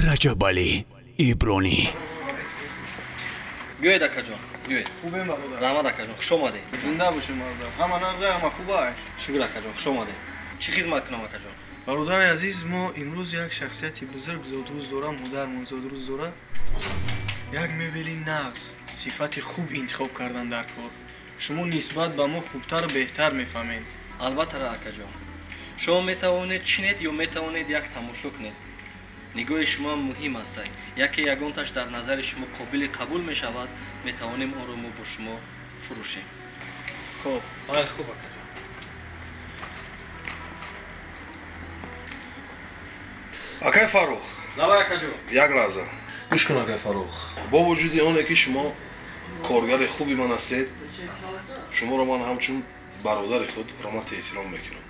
Раҷабалӣ Ибронӣ. Биёед, акаҷон, биёед. Хубем, бародар. Раҳмат, акаҷон, хуш омадед. Зинда бошем, бародар. Ҳама нағза, ҳама хуба. Шукр, акаҷон, хуш омадед. Чӣ хизмат кунам, акаҷон? Бародари азиз, мо имрӯз як шахсияти бузург зодрӯз дорам, модармон зодрӯз дорад. Як мебели нағз, сифати хуб интихоб кардан дар кор. Шумо нисбат ба мо хубтару беҳтар мефаҳмед. Албатта, акаҷон. Шумо метавонед чинед ё метавонед як тамошо кунед. Нигоҳи шумо муҳим аст. Яке ягонташ дар назари шумо қобили қабул мешавад, метавонем онро мо бо шумо фурӯшем. Хуб. Ай, хуб, акаҷон. Акай Фаррух. Давай, акаҷон. Як лаҳза. Гӯш кун, акай Фаррух. Бо вуҷуди оне ки шумо коргари хуби ман ҳастед, шуморо ман ҳамчун бародари худ ҳурмату эҳтиром мекунам.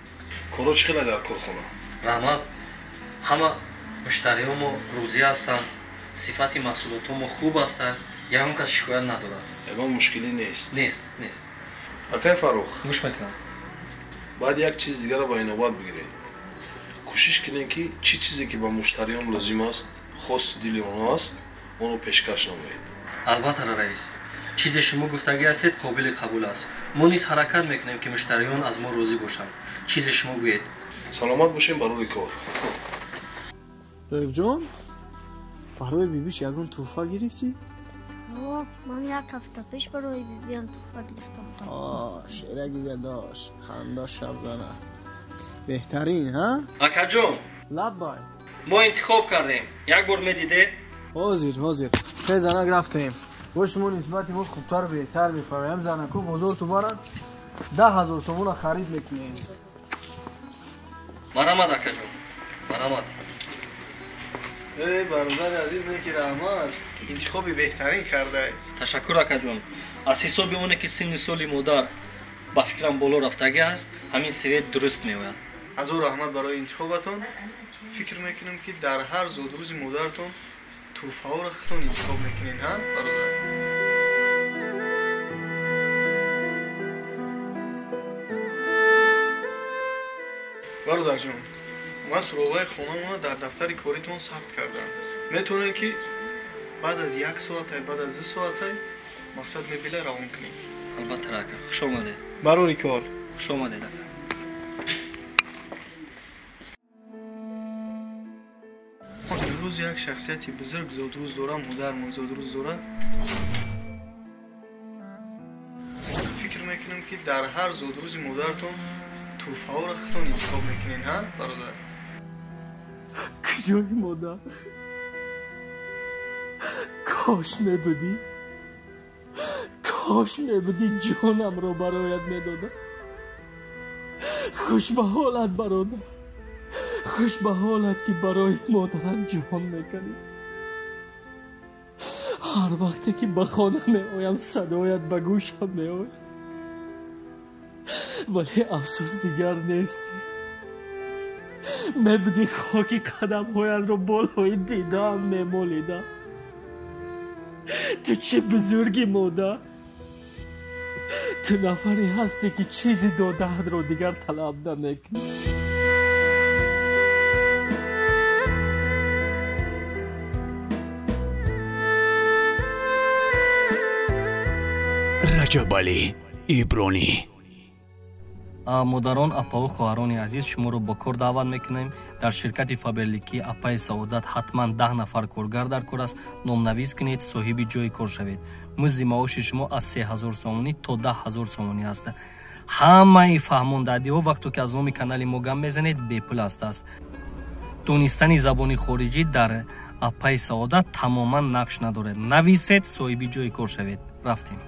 Корҳо чӣ хеле дар корхона? Раҳмат. Ҳама муштариҳо мо розӣ ҳастанд, сифати маҳсулотҳо мо хуб аст, ягон кас шикоят надорад. Ягон мушкилӣ нест? Нест, нест. Акай Фаррух. Гӯш мекунам. Баъд як чиз дигарро ба инобат бигиред. Кӯшиш кунед ки чӣ чизе ки ба муштариён лозим аст, хости дили онҳо аст, онро пешкаш намоед. Албатта, раис. Чизе шумо гуфтагӣ ҳастед қобили қабул аст. Мо низ ҳаракат мекунем ки муштариён аз мо розӣ бошанд. Чизе шумо гӯед. Саломат бошем барои кор. Раибҷон, барои бибиш ягон тӯҳфа гирифтӣ? Ман як ҳафта пеш барои бибиам тӯҳфа гирифтам. Шераги дадош, ханда шабзана. Беҳтарин, ҳа? Акаҷон. Лаббай. Мо интихоб кардем. Як бор медидед? Ҳозир, ҳозир. Се занак рафтем. Бо шумо нисбати мо хубтару беҳтар мефаҳмем. Занаку бозор ту барад 10,000 сомона харид мекунем. Марҳамат, акаҷон. Марҳамат. Эй, бародари азиз, неки раҳмат. Интихоби беҳтарин кардаед. Ташаккур, акаҷон. Аз ҳисоби оне ки синни соли модар ба фикрам боло рафтагӣ аст, ҳамин свет дуруст меояд. Ҳазор раҳмат барои интихобатон. Фикр мекунам ки дар ҳар зодрӯзи модаратон тӯҳфаҳоро худтон интихоб мекунед, ҳа, бародар? Бародарҷон, ман суроғаи хонамонро дар дафтари коритон сабт кардам. Метавонед ки баъд аз як соатай, баъд аз 2 соатай мақсад мебела равон кунед. Албатта, ака. Хуш омадед. Барори кор. Хуш омадед, ака. Имрӯз як шахсияти бузург зодрӯз дорам, модармон зодрӯз дорад. Фикр мекунам ки дар ҳар зодрӯзи модаратон тӯҳфаҳоро худтон интихоб мекунед, ҳа, бародар? Куҷои модар? Кош мебудӣ, кош мебудӣ, ҷонамро бароят медодам. Хуш ба ҳолат, бародар, хуш ба ҳолат ки барои модарам ҷон мекунӣ. Ҳар вақте ки ба хона меоям, садоят ба гӯшам меояд. Вале афсӯс, дигар нестӣ. Мебудӣ, хоки қадамҳоятро болои дидаам мемолидам. Ту чӣ бузургӣ, модар! Ту нафаре ҳастӣ ки чизи додаатро дигар талаб намекунӣ. Раҷабалӣ Ибронӣ. Модарон, апаву хоҳарони азиз, шуморо бо кор даъват мекунем. Дар ширкати Фаберлики апаи Саодат ҳатман 10 нафар коргар дар кор аст. Номнавис кунед, соҳиби ҷои кор шавед. Музди маоши шумо аз 3000 сомонӣ то 10,000 сомонӣ аст. Ҳамаи фаҳмондадиҳо вақто ки аз номи канали мо гам мезанед бепул аст. Донистани забони хориҷӣ дар апаи Саодат тамоман нақш надорад. Нависед, соҳиби ҷои кор шавед. Рафтем.